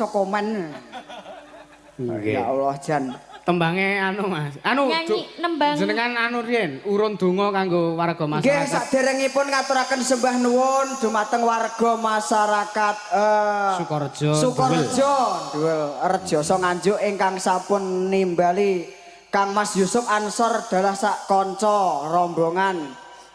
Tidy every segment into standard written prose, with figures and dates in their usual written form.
iso komen. Nggih. Ya Allah jan. Tembange anu Mas. Anu Nyanyi nembang. Jenengan anu riyen urun donga kanggo warga Nggih, masyarakat. saderengipun ngaturaken sembah nuwun dumateng warga masyarakat Sukorejo. Sukorejo, Duwel Rejoso Nganjuk ingkang sampun nimbali Kang Mas Yusuf Ansor dalah sak kanca rombongan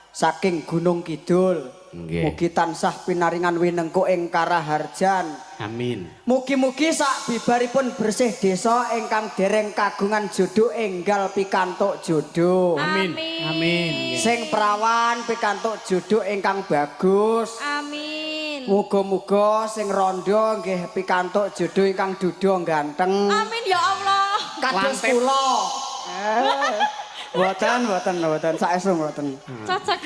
saking Gunung Kidul. Nggih. Mugi tansah pinaringan winengku ing karaharjan. Amin. Mugi-mugi sak bibaripun bersih desa ingkang dereng kagungan jodoh enggal pikantuk jodoh. Amin. Amin. Amin. Nggih. Sing perawan pikantuk jodoh ingkang bagus. Amin. Muga-muga sing rondo nggih pikantuk jodoh ingkang duda ganteng. Amin ya Allah. Kados Lantip. kula. Mboten, mboten, mboten, saestu mboten. Cocok.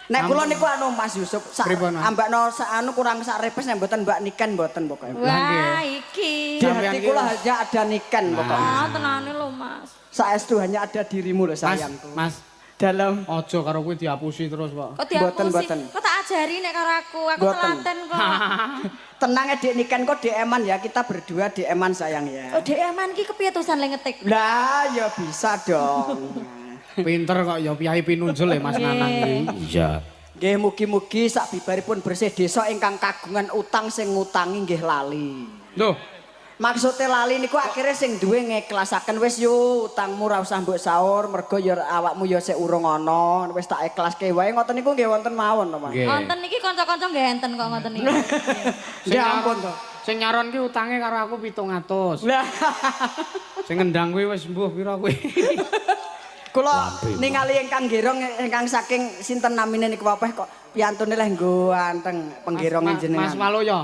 Nek kula niku anu Mas Yusuf, sak Pripun, Mas? ambakno sak anu kurang sak repes nek mboten Mbak Niken mboten pokoke. Wah, iki. Di Sampean hati ki- kula hanya ada Niken pokoknya. Ah, tenane lho, Mas. Saestu hanya ada dirimu lho Mas, sayangku. Mas, Dalam ojo karo kuwi diapusi terus kok. Kok diapusi? Mboten, mboten. Kok tak ajari nek karo aku? Aku Mboten. telaten kok. Tenang ya Dik Niken kok DM-an ya, kita berdua DM-an sayang ya. Oh, Dek Aman ki kepiye tulisan le ngetik? Lah ya bisa dong. Pinter kok ya piyai pinunjul ya Mas Nanang iki. Iya. Nggih mugi-mugi sak bibaripun bersih desa ingkang kagungan utang sing ngutangi nggih lali. Loh, Maksudnya lali niku akhirnya sing duwe ngeklasaken wis yo utangmu ora usah mbok saur mergo ya awakmu ya sik urung ana wis tak ikhlaske wae ngoten niku nggih wonten mawon to Mas. Nggih. Wonten niki kanca-kanca nggih enten kok ngoten niki. Nggih ampun to. Sing nyaron ki utange karo aku 700. Lah Sing ngendang kuwi wis mbuh pira kuwi. kula ningali ingkang gerong ingkang saking sinten namine niku wapeh kok piyantune leh nggo anteng penggeronge jenengan. Mas Waloyo.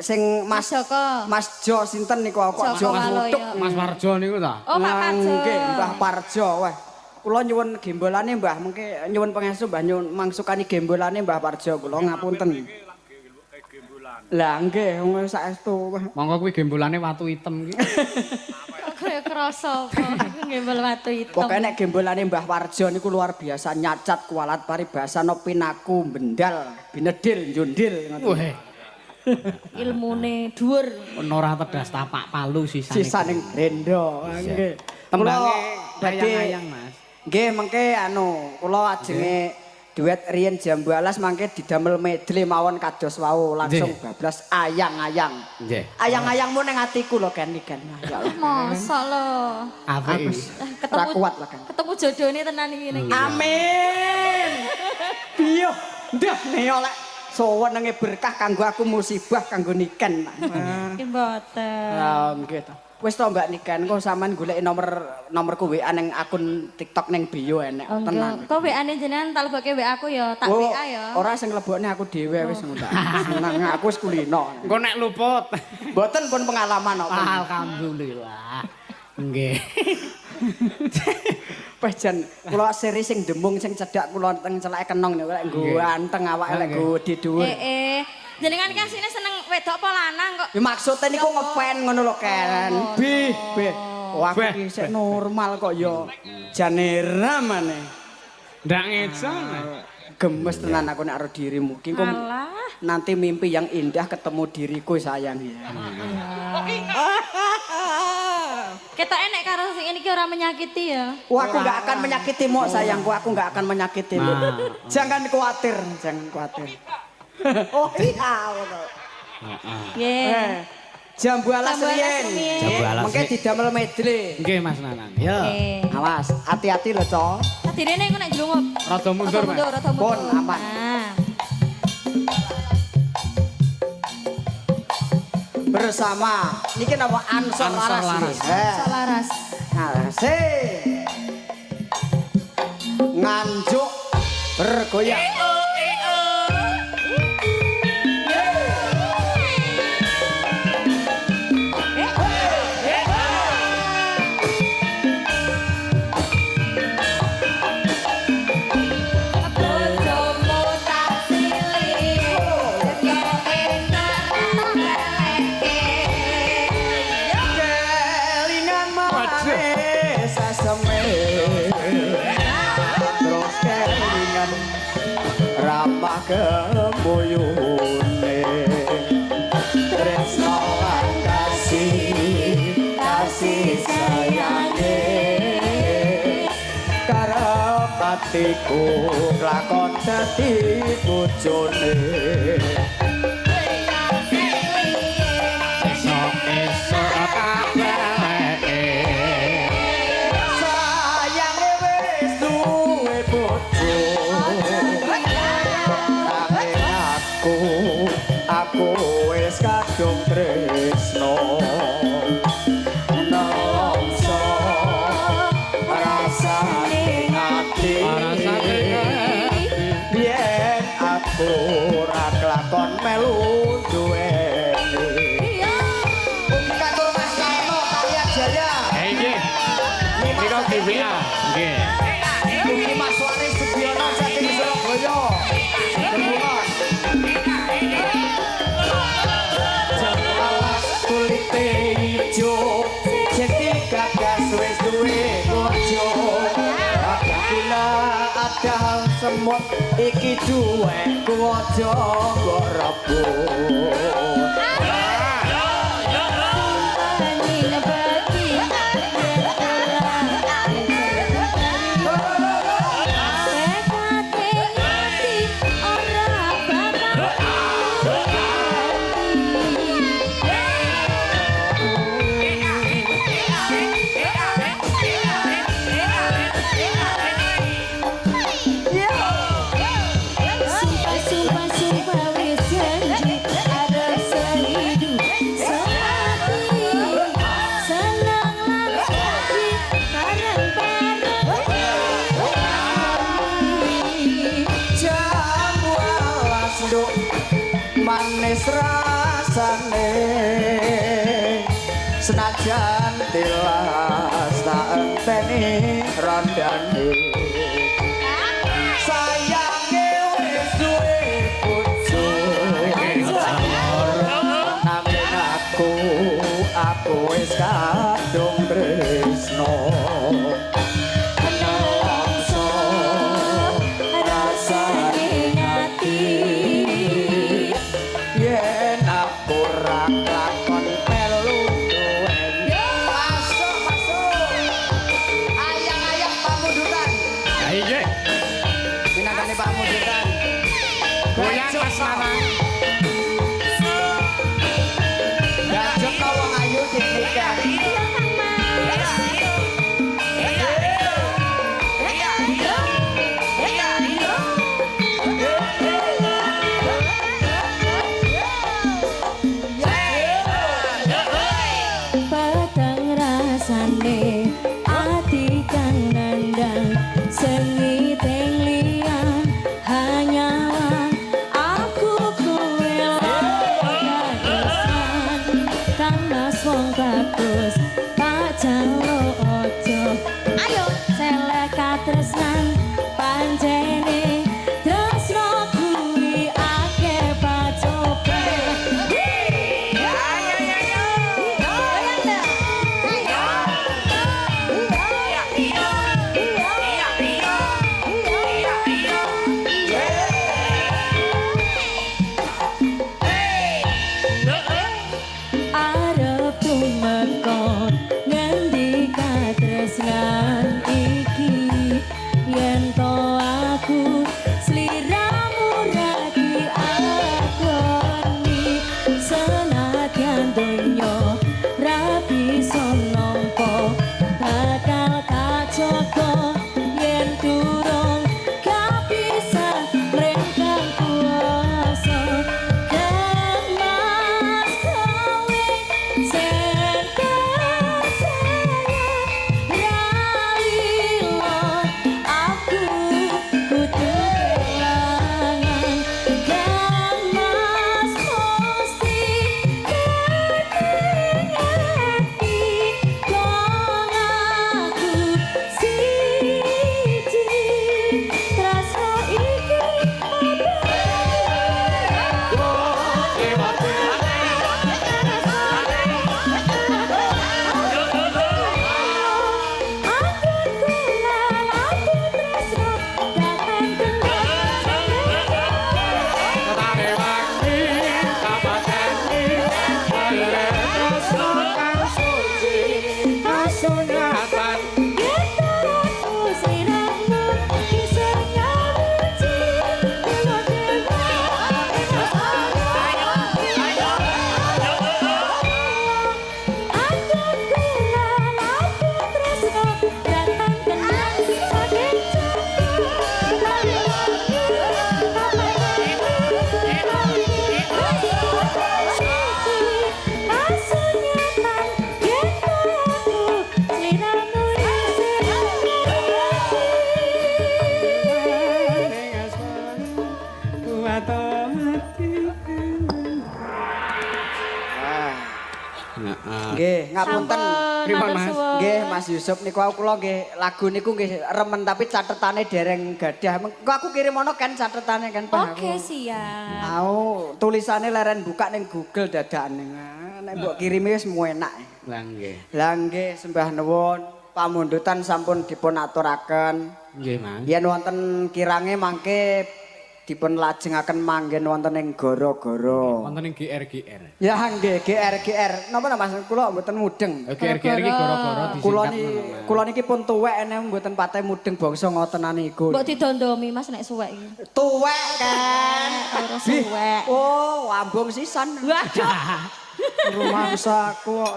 Sing Mas Mas Joko. Mas Jo sinten niku kok Joko Jo Waloyo. Ngutuk. Mas Warjo niku ta? Oh, Pak Parjo. Nggih, Mbah Parjo. Wah, kula nyuwun gembolane Mbah, mengke nyuwun pangestu Mbah nyuwun mangsukani gembolane Mbah Parjo kula ngapunten. Lah nggih, wong saestu. Wah. Monggo kuwi gembolane watu item ki. Kok kaya krasa apa iku gembol watu hitam. Pokoke nek gembolane Mbah Parjo niku luar biasa nyacat kualat paribasana pinaku bendal, binedil, njundil ngoten. Weh, Ilmune dhuwur. ora tedas tapak palu sisane. Sisaning rendo. Nggih. Tembange Kula badhe ayang-ayang, Mas. Nggih, mengke anu, kula ajenge duet riyen Jambu Alas mangke didamel medley mawon kados wau langsung Nggih. bablas ayang-ayang. Nggih. Ayang-ayangmu ning atiku lho Ken Ken. Ya Allah. Mosok lho. Apik. iki. Ketemu Ra kuat lah, Ken. Ketemu jodone tenan iki ning. Amin. Biyo, ndah neo lek suwenenge berkah kanggo aku musibah kanggo Niken. Nggih mboten. Ah, nggih to. Wis to Mbak Niken, kok sampean goleki nomorku WA ning akun TikTok ning bio enek Oh, tenan. nggih. Kok WA-ne jenengan tak lebokke WA aku ya, tak Oh, WA ya. Ora sing lebokne aku dhewe wis ngono tak. Seneng aku wis kulino. Engko nek luput. Mboten pun pengalaman kok. Alhamdulillah. Nggih. Wes jan kula seri sing demung sing cedhak kula teng celake kenong niku lek nggo anteng awake lek nggo di dhuwur. Jenengan ki asline seneng wedok apa lanang kok? Ya maksude niku ngefan ngono lho Ken. Bih, bih. Wah, aku Beh, iki sik normal kok ya. Jane ramane. Ndak ngejo. Mas. Gemes tenan aku nek karo dirimu. Ki engko Alah. nanti mimpi yang indah ketemu diriku sayang ya. Ketoke nek karo sing ini ki ora menyakiti ya. Wah, aku nggak akan menyakitimu sayangku, aku nggak akan menyakitimu. Nah. Jangan khawatir, jangan khawatir. Oh iya, ngono. Nggih. Eh, Jambu alas Jambu alas riyen. rumiyin. Jambu alas. Mengke didamel medley. Nggih Mas Nanang. Ya. Nggih. Awas, hati-hati lho, Cok. Tadi rene iku nek njlungup. Rada mundur, Rada Mas. mundur, rada mundur. Pun, aman. Nah. Bersama niki napa Ansor Ansor Laras. Laras. niki. Eh. Sok laras. Asik. Nganjuk bergoyang. Bojomu tak silih, keke tak Kelingan manis seseme. Terus kelingan. Atiku lakon dadi bojone. Esok-esok tak baleke. Sayange wis duwe bojo. Nanging aku wis kadung tresno. Nelongso rasane ati. Rasane Yen aku ora kelakon melu duweni. Ugi katur Mas Karno Karya Jaya. Eh nggih. Nika GWA. Nggih. Ugi Mas Wari Sugiono saking Surabaya. Gembungan. Alas kulite ijo, jeti gagas wis duwe bojo. Ada gula, ada semut, iki duweku aja mbok rebut. Sumpah, sumpah, sumpah wis janji arep sehidup semati. Seneng lan sedih bareng-bareng. Jamu alas nduk manis rasane, senajan tilas tak enteni randane. Sayange wis duwe bojo, nanging aku wis kadung tresno. Nelongso rasane ati. Yen aku ora lakon melu duweni. Masuk, masuk. Ayang-ayang pamundutan. Ha nggih. Minangkane pamundutan. Goyang Mas Nanang. Gajeng wong ayu dinikah. Iya, Kang Mas. Peteng rasane ati kang nandang sengit ing liyan hanyalah aku kowe lan kang Mas wong bagus tak jaluk aja ayo selek katresnan pancene tresno kuwi akeh pacoba. Arep tumeka ngendika. Heeh. Nggih, ngapunten. Sampun, Pripun, matur Mas? suwun. Nggih, Mas Yusuf niku aku kula nggih lagu niku nggih remen, tapi catetane dereng gadah. Engko aku kirim ono kan catetane kan, Pak. Oke, siap. Au, tulisane leren buka ning Google dadakane. Nek mbok kirimi wis enak. Lah nggih. Lah nggih, sembah nuwun. Pamundutan sampun dipun aturaken. Nggih, Mas. Yen wonten kirange mangke dipun lajengaken manggen wonten ing goro-goro. Wonten ing GR-GR. Ya nggih, GR GR. Napa ta, Mas? Kula mboten mudeng. GR-GR iki goro-goro disingkat Kula ni ngono, Mas. Kula niki pun tuwek ene mboten pate mudeng bangsa ngotenan iku. Mbok didondomi, Mas, nek suwek iki. Tuwek kan. Ora suwek. Oh, ambung sisan. Waduh. Rumangsaku kok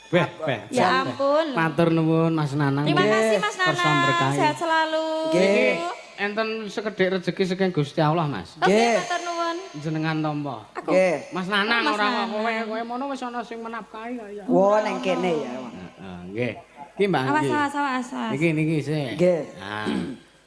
Beh, beh. Ya ampun. Matur nuwun, Mas Nanang. Terima kasih, Mas Kersa Nanang. berkahi. Sehat selalu. Nggih. Enten sekedhik rezeki saking Gusti Allah, Mas. Oke, Nggih. matur nuwun. Jenengan tampa. Aku. Nggih. Mas Nanang. Mas Ora kok Nanang. Kowe kowe mono wis ana sing menafkahi kok ya. Wo, neng kene ya. Heeh, nggih. Iki Mbak Awas, nggih. awas, awas, awas. Niki niki sik. Nggih. Nah.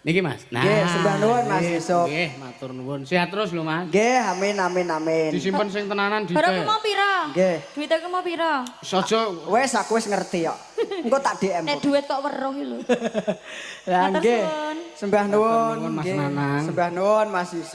Niki, Mas. Nah. Nggih, sembah nuwun, Mas Nggih, Yusuf. Nggih, matur nuwun. Sehat terus lho, Mas. Nggih, amin amin amin. Disimpen sing tenanan Baru aku dhisik. mau piro? Nggih. Duit aku mau piro? Saja. Wes, aku wis ngerti kok. Engko tak DM. Nek duit kok weruh iki lho. Lah Matur nggih. suwun. Sembah nuwun. Nuwun, Mas Nggih. Nanang. Sembah nuwun, Mas Yusuf.